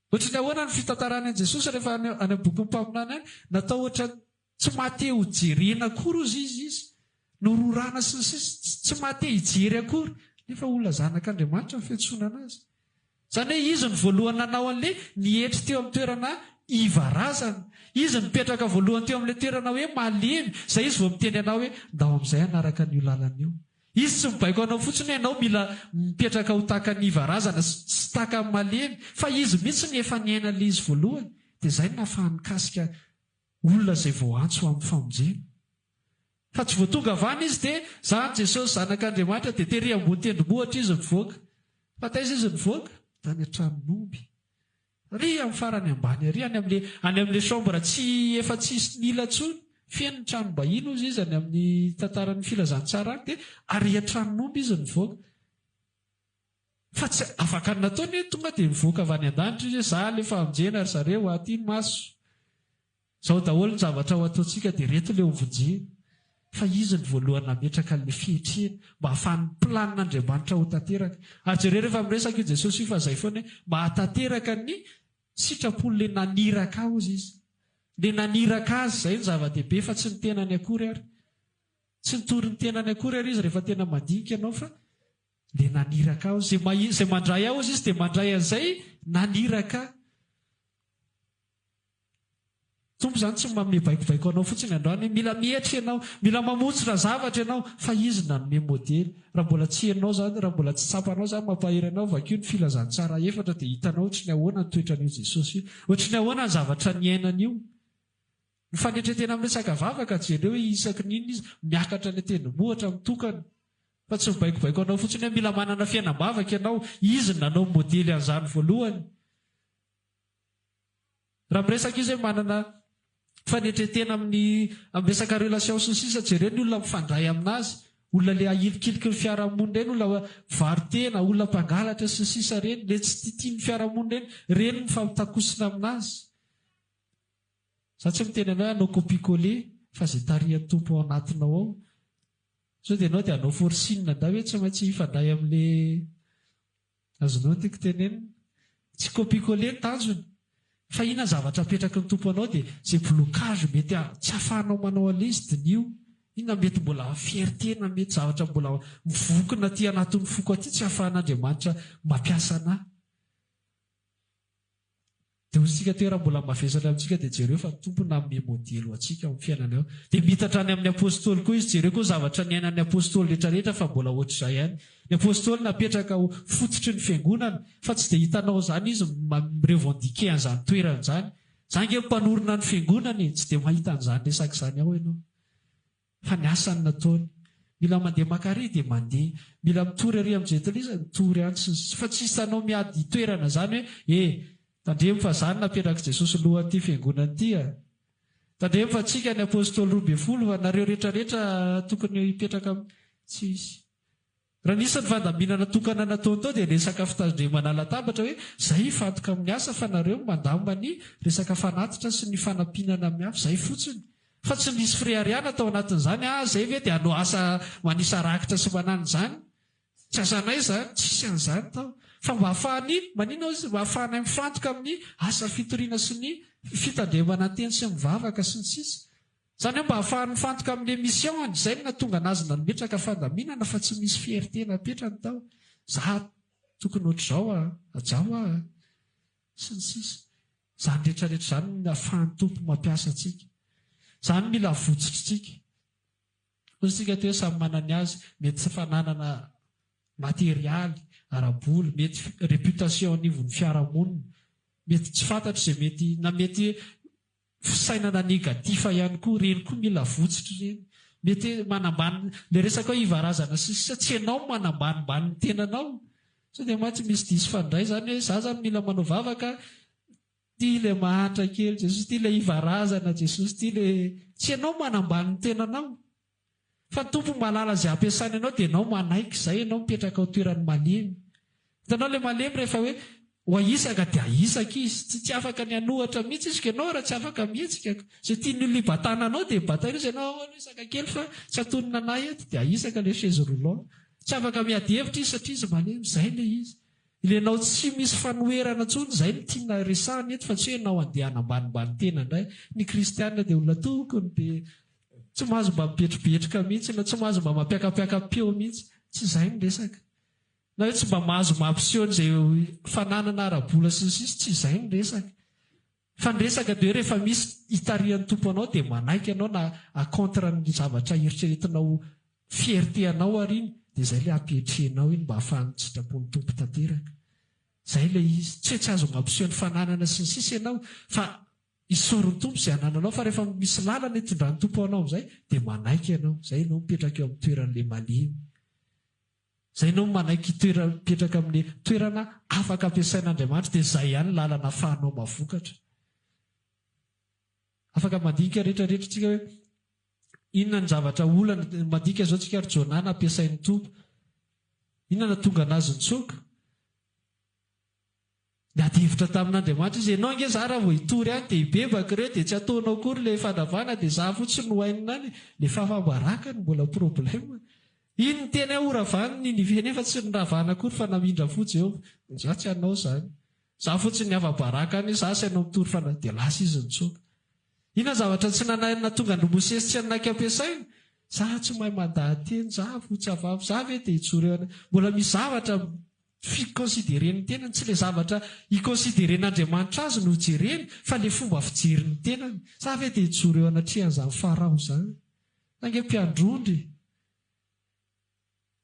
Ohatry ny ahoana ny fitantarany an'i Jesosy rehefa any amin'ny bokin'ny mpaminany any? Natao ohatran'ny tsy maha te ho jerena akory hozy izy izy. Nororana sy ny sisa, tsy maha te hijery akory, nefa olona zanak'Andriamanitra ny fiantsoana anazy. Izany hoe izy no voalohany nanao an'ilay nietry teo amin'ny toerana iva razana. Izy nipetraka voalohany teo amin'ilay toerana hoe malemy, izay izy vao miteny anao hoe ndao amin'izay hanaraka an'io lalana io. Izy tsy mibaiko anao fotsiny hoe ianao mila mipetraka ho tahaka ny iva razana sy tahaka ny malemy, fa izy mihitsy no efa niaina an'ilay izy voalohany. Dia izay no nahafahany nikasika olona izay voaantso ho amin'ny famonjena. Fa tsy vao tonga avy any izy dia, Za Jesosy Zanak'Andriamanitra, dia tery ambony tendrombohitra izy nivoaka. Fa taiza izy nivoaka? Tany an-tranon'omby. Ary amin'ny farany ambany ary, any amin'ilay, any amin'ilay chambre tsy, efa tsisy nila intsony, feno ny tranom-bahiny hozy izy any amin'ny tantaran'ny filazantsara any, dia ary an-tranon'omby izy nivoaka. Fa tsy afaka ny nataony hoe tonga dia mivoaka avy any an-danitra izy hoe za ilay famonjena ry zareo aty ny maso. Zao daholo ny zavatra ho ataontsika dia reto ilay ho vonjena. Fa izy no voalohany nametraka an'ilay fihetrena mba hahafahan'ny planin'Andriamanitra ho tanteraka. Ary jereo rehefa miresaka io Jesosy io fa zay foana hoe mba hahatanteraka ny sitrapon'ilay naniraka ahy hozy izy. Ilay naniraka azy izay no zava-dehibe fa tsy ny tenany akory ary. Tsy nitory ny tenany akory ary izy rehefa tena mandinika ianao fa Ilay naniraka ahy. Izay mahita, izay mandray ahy hozy izy dia mandray an'izay naniraka ahy. Tompo izany tsy manome baikobaiko anao fotsiny androany hoe mila mietry ianao, mila mamotsitra zavatra ianao, fa Izy nanome modely. Raha mbola tsy henonao izany, raha mbola tsy tsapanao izany, mampahery anao, vakio ny filazantsara efatra dia hitanao ohatry ny ahoana ny toetran'io Jesosy io, ohatry ny ahoana ny zavatra niainany io. Ny fanetren-tena amin'ny resaka vavaka, jereo hoe isaky ny inona izy miakatra any an-tendrombohitra mitokana. Fa tsy mibaikobaiko anao fotsiny hoe mila manana fiainam-bavaka ianao. Izy no nanao modely an'izany voalohany. Raha miresaka izy hoe manana fanetren-tena amin'ny amin'ny resaka relation sy ny sisa, jereo ny olona mifandray aminazy. Olona le ahilikiliky ny fiarahamonina ireny, olona mpivaro-tena, olona mpangalatra sy ny sisa ireny, le tsy tiatian'ny fiarahamonina ireny, ireny no mifampitakosina aminazy. Za tsy miteny anao hoe hanao copie coller fa zay tarihan'ny Tompo ao anatinao ao. Sao dia ianao dia hanao forcing ndray hoe tsy maintsy hifandray amin'le azonao ny tiako tenenina. Tsy copie coller ny tanjona fa inona ny zavatra apetraky ny Tompo anao dia zay blocage mety tsy ahafahanao manao an'le izy diniho. Inona mety mbola fierté na mety zavatra mbola mivokona aty anatin'ny foko aty tsy ahafahan'Andriamanitra mampiasa anah. Dia hoy isika teo raha mbola mavesatra amintsika dia jereo fa ny Tompo nanome modely ho antsika ao amin'ny fiainana ao. Dia mitatra any amin'ny Apostoly koa izy, jereo koa ny zavatra niainan'ny Apostoly rehetra rehetra fa mbola ohatr'izay ihany. Ny Apostoly napetraka ho fototry ny Fiangonana fa tsy dia hitanao izany izy mi-revendiquer an'izany toerana izany. Za ange mpanorina ny Fiangonana e, tsy dia mahita an'izany resaka izany ao ianao. Fa ny asany nataony. Mila mandeha maka ary dia mandeha. Mila mitory ary amin'ny jentilisa, mitory any sy ny sisa. Fa tsy hitanao miady toerana izany hoe eh! Tandremo fa za no napetrak'i Jesosy lohan'ity fiangonana ity a! Tandremo fa tsika ny apostoly 12 fa nareo rehetra rehetra tokony hipetraka amin'ny. Tsisy. Raha nisy ny fandaminana tokana nataony tao dia resaka fitandremana latabatra hoe zay hifantoka amin'ny asa fa nareo mandamina ny resaka fanatitra sy ny fanampianana amin'ny hafa, zay fotsiny. Fa tsy nisy fireharehana tao anatin'izany, ah zay ve dia hanao asa manisa rakitra sy manano izany? Tsy asanay izany, tsisy an'izany tao. Fa mba ahafahany, maninona hozy, mba ahafahanay mifantoka amin'ny asa fitoriana sy ny fitandremana ny teny sy mivavaka sy ny sisa. Izany hoe mba ahafahany mifantoka amin'ilay mission-ny, izay no nahatonga anazy nametraka fandaminana fa tsy misy fierté napetrany tao, za tokony ohatr'izao a, hajao aho a, sy ny sisa. Izany rehetra rehetra izany no ahafahan'ny Tompo mampiasa antsika. Izany mila avotsitritsika. Hoy isika teo hoe samy manana ny azy, mety tsy fananana materialy, ara-bola, mety réputation anivon'ny fiarahamonina, mety tsy fantatro izay mety, na mety Fisainana négatif ihany koa, ireny koa mila avotsitra ireny. Mety hoe manambany, ilay resaka hoe ivarazana sy ny sisa, tsy ianao no manambanimbany ny tenanao. Sao dia mantsy misy diso fandray izany hoe za izany mila manao vavaka, ity ilay mahantra kely Jesosy, ity ilay ivarazana Jesosy, ity ilay. Tsy ianao no manambany ny tenanao. Fa ny Tompo mahalala izay ampiasainy anao dia ianao manaiky izay ianao mipetraka ao toerany malemy. Hitanao ilay malemy rehefa hoe ho ahisaka dia ahisaka izy. Tsy tsy afaka ny hanohatra mihitsy izy ka ianao raha tsy afaka mihetsika ka. Izay tian'ny olona hibatana anao dia bataina izy ianao ahoana hisaka kely fa tsy antonona anay eto dia ahisaka ilay chaise roulant. Tsy afaka miady hevitra izy satria izy malemy. Izay ilay izy. Ilay ianao tsy misy fanoherana intsony izay no tiana resahana eto fa tsy hoe ianao andeha hanambanimbany tena indray. Ny kristiana dia olona tokony be. Tsy mahazo mba mibetrobetroka mihitsy na tsy mahazo mba mampiakapiaka-peo mihitsy. Tsy izay ny resaka. Na hoe tsy mba mahazo mampiseho an'izay fananana ara-bola sy ny sisa, tsy izay ny resaka. Fa ny resaka dia hoe rehefa misy itarihan'ny Tompo anao dia manaiky ianao na à contre ny zavatra eritreretinao fierté anao ary iny dia izay ilay ampietrenao iny mba ahafahan'ny sitrapon'ny Tompo tanteraka. Izay ilay izy. Tsy hoe tsy azo mampiseho ny fananana sy ny sisa ianao fa isaory ny Tompo izay anananao fa rehefa misy lalana itondran'ny Tompo anao amin'izay dia manaiky ianao. Izay ianao mipetraka eo amin'ny toeran'ilay malemy. Izay ianao manaiky hitoera mipetraka amin'ny toerana afaka ampiasain'Andriamanitra dia izay ihany ny lalana afahanao mahavokatra. Afaka mandinika rehetra rehetra tsika hoe inona ny zavatra olana, mandinika izao tsika ry Jonah nampiasain'ny Tompo. Inona nahatonga anazy nitsoaka? Niady hevitra tamin'Andriamanitra izy, ianao ange za raha vao hitory any dia hibebaka ireo dia tsy ataonao akory ilay fandravana dia za fotsiny no hainina any, ilay fahafaham-baraka no mbola problème. Iny niteny aho horavany Ninive nefa tsy noravana akory fa namindra fo Jehovah. Za tsy hanao izany. Za fotsiny niafa-baraka any, za asainao mitory fana dia lasa izy nitsoaka. Inona zavatra tsy nanahy nahatonga an-dry Mosesy tsy hanaiky ampiasaina? Za tsy mahay mandaha-teny, za votsa vava, za ve dia hijoro eo ana. Mbola misy zavatra Fi-considerer-ny tenany, tsy ilay zavatra i-considerer-n'Andriamanitra azy no jereny fa ilay fomba fijery ny tenany. Za ve dia hijoro eo anatrehan'izany Farao izany? Za ange mpiandry ondry e!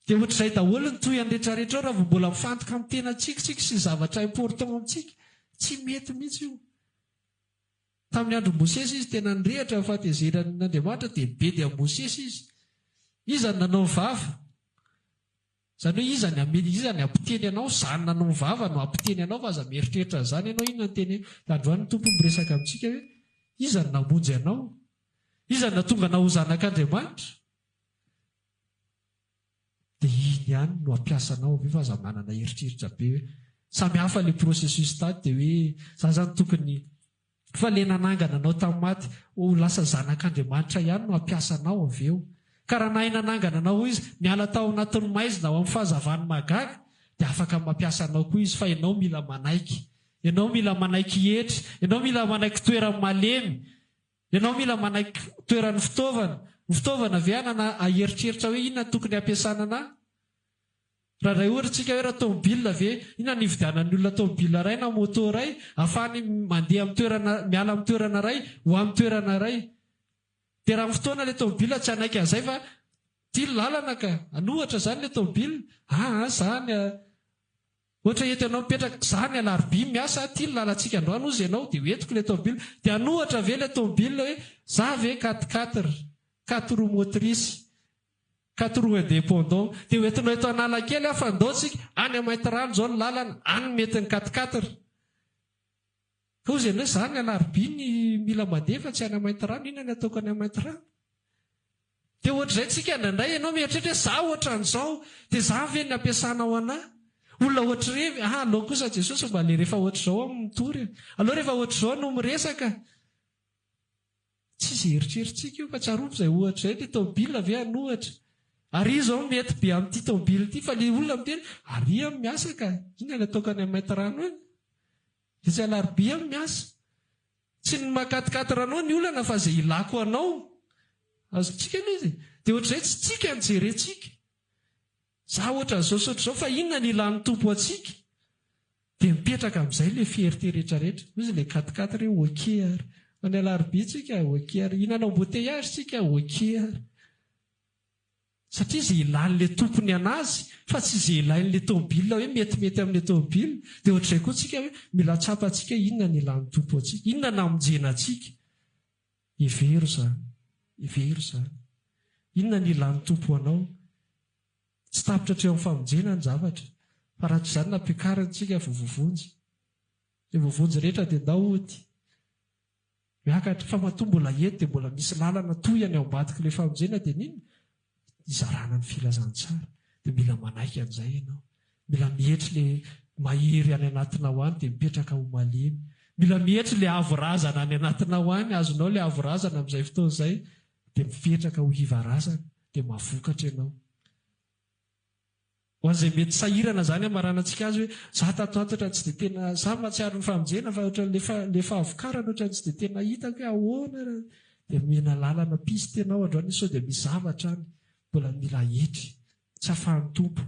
Dia ohatr'izay daholo ny tohiny rehetrarehetra eo raha vao mbola mifantoka amin'ny tenantsika isika sy ny zavatra important amintsika. Tsy mety mihitsy io. Tamin'ny andron'i Mosesy izy tena nirehitra ny fahatezeran'Andriamanitra dia nibedy an'i Mosesy izy. Iza no nanao ny vava? Izany hoe iza ny hamely, iza ny hampiteny anao, izany nanao ny vava no hampiteny anao fa aza mieritreritra an'izany ianao, inona no teneno. Dia androany ny Tompo miresaka amintsika hoe, iza no namonjy anao? Iza no nahatonga anao ho zanak'Andriamanitra? Dia iny ihany no hampiasa anao avy eo fa aza manana eritreritra be hoe, samy hafa ilay processus tady dia hoe za zany tokony Fa le nanangana anao tamin'ny maty ho lasa zanak'Andriamanitra ihany no hampiasa anao avy eo. Ka raha nahay nanangana anao ho Izy, niala tao anatin'ny maizina ho amin'ny fahazavany mahagaga, dia afaka mampiasa anao koa Izy, fa ianao mila manaiky. Ianao mila manaiky hietry. Ianao mila manaiky toeran'ny malemy. Ianao mila manaiky toeran'ny fitaovana. Ny fitaovana ve hanana hieritreritra hoe inona no tokony hampiasana anà? Raha iray ohatra tsika hoe raha tomobile ve, inona no hividianan'ny olona tomobile iray na moto iray ahafahany mandeha amin'ny toerana, miala amin'ny toerana iray ho amin'ny toerana iray. Dia raha amin'ny fotoana ilay tomobile tsy hanaiky an'izay fa ity ny lalana ka, an'ohatra izany ilay tomobile, aa za ny ohatra eto ianao mipetraka, za ny alarobia miasa, ity ny lalantsika androany hozy ianao, dia hoentiko ilay tomobile. Dia an'ohatra ve ilay tomobile hoe za ve quatre quatre, quatre roues motrices, Quatre roues indépendant. Dia ho entinao eto Analakely aho fa ndao tsika, any Maintirano izao ny lalana, any no mety ny quatre quatre. Ka hozy ianao hoe za ny alarobia ny mila mandeha fa tsy any Maintirano, inona ny ataoko any Maintirano? Dia ohatr'izay tsika indraindray ianao mieritreritra hoe za ohatran'izao, dia za ve ny ampiasanao anah? Olona ohatr'ireny, ah aleo kosa Jesosy mba le rehefa ohatr'izao aho mitory e, aleo rehefa ohatr'izao no miresaka. Tsy izay eritreritsika io fa tsarovy izay ohatra izay, ilay tômôbila ve an'ohatra? Ary izao mety be amin'ity tômôbila ity fa ilay olona miteny ary aho miasa ka, inona ny ataoko any Maintirano any? Etsy Alarobia aho miasa. Tsy ny maha quatre quatre anao ny olana fa izay ilako anao. Azontsika ilay izy e. Dia ohatr'izay tsy tsika no jerentsika. Za ohatran'izao sy ohatr'izao fa inona ny ilan'ny Tompo antsika? Dia mipetraka amin'izay ilay fierté rehetrarehetra. Hoy izy ilay quatre quatre hoe ok ary. Any Alarobia tsika ok ary. Hihinana embouteillage tsika ok ary. Satria izay ilan'ilay tompony anazy fa tsy izay ilain'ilay tomobile hoe metimety amin'ilay tomobile. Dia ohatr'izay koa tsika hoe mila tsapantsika hoe inona ny ilan'ny Tompo antsika. Inona namonjena antsika. Hevero izany. Hevero izany. Inona ny ilan'ny Tompo anao? Tsy tapitra hatreo amin'ny famonjena ny zavatra, fa raha tsy izany nampiakariny tsika vao voavonjy. Izay voavonjy rehetra dia ndao hody. Miakatra, fa matoa mbola eto dia mbola misy lalana tohiny ao ambadik'ilay famonjena dia n'inona? Hizarana ny filazantsara. Dia mila manaiky an'izay ianao. Mila mietry le mahery any anatinao any dia mipetraka ho malemy. Mila mietry le avo razana any anatinao any, azonao le avo razana amin'izay fotoana izay dia mipetraka ho iva razana dia mahavokatra ianao. Ho an'izay mety sahirana izany hamaranantsika azy hoe za tato ato ohatran'ny tsy dia tena, za mahatsiaro ny famonjena fa ohatran'ny le le fahavokarana ohatran'ny tsy dia tena hitako hoe ahoana raha. Dia omena lalana piste ianao androany sao dia misy zavatra any mbola mila aetry. Tsy afahan'ny Tompo.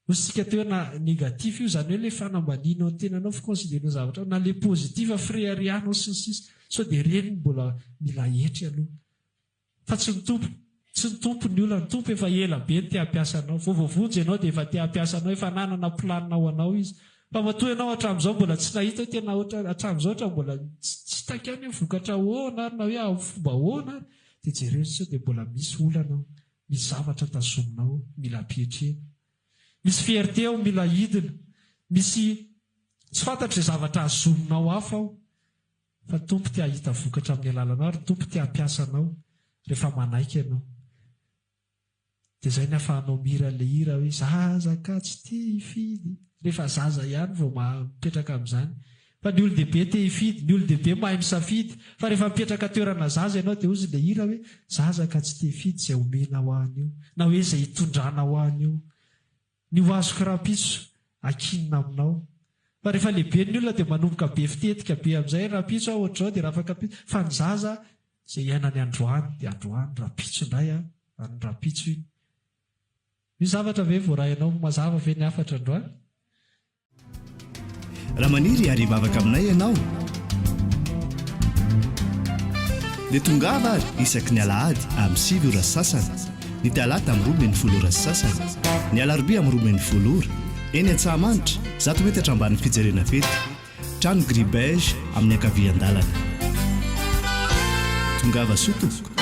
Hoy isika teo na négatif io, izany hoe ilay fanambanianao ny tenanao, fi-considerer-nao zavatra, na ilay positif, fireharehanao sy ny sisa. Sao dia ireny no mbola mila aetry aloha. Fa tsy ny Tompo. Tsy ny Tompo ny olana. Ny Tompo efa ela be no te hampiasa anao. Vao voavonjy ianao dia efa te hampiasa anao, efa nanana planina ho anao Izy. Fa matoa ianao hatramin'izao mbola tsy nahita hoe tena ohatra hatramin'izao ohatra mbola tsy hitako ihany hoe vokatra ahoana ary na hoe amin'ny fomba ahoana ary dia jereo sao dia mbola misy olana ao, misy zavatra tazominao mila ampietrena. Misy fierté ao mila hidina. Misy tsy fantatro izay zavatra azominao hafa ao. Fa ny Tompo te hahita vokatra amin'ny alalanao ary ny Tompo te hampiasa anao rehefa manaiky ianao. Dia izay ny ahafahanao mihira an'ilay hira hoe zaza ka tsy te hifidy. Rehefa zaza ihany vao mipetraka amin'izany. Fa ny olon-dehibe te hifidy, ny olon-dehibe mahay misafidy. Fa rehefa mipetraka toerana zaza ianao dia hozy ilay hira hoe zaza ka tsy te hifidy izay omenao ahy anio na hoe izay hitondranao ahy anio. Ny ho azoko rahampitso akinina aminao. Fa rehefa lehibe ny olona dia manomboka be fitetika be amin'izay, rahampitso aho ohatr'izao dia rafakampitso, fa ny zaza izay iainany androany dia androany, rahampitso indray an, any rahampitso iny. Misy zavatra ve voarainao mazava ve ny hafatra androany? Raha maniry ary hivavaka aminay ianao dia tongava ary isaky ny alahady amin'ny 9 ora sy sasany, ny talata amin'ny 12 ora sy sasany, ny alarobia amin'ny 12 ora, eny Antsahamanitra, zato metatra ambanin'ny fijerena fety, trano gris beige amin'ny ankavian-dalana. Tongava soa tompoko.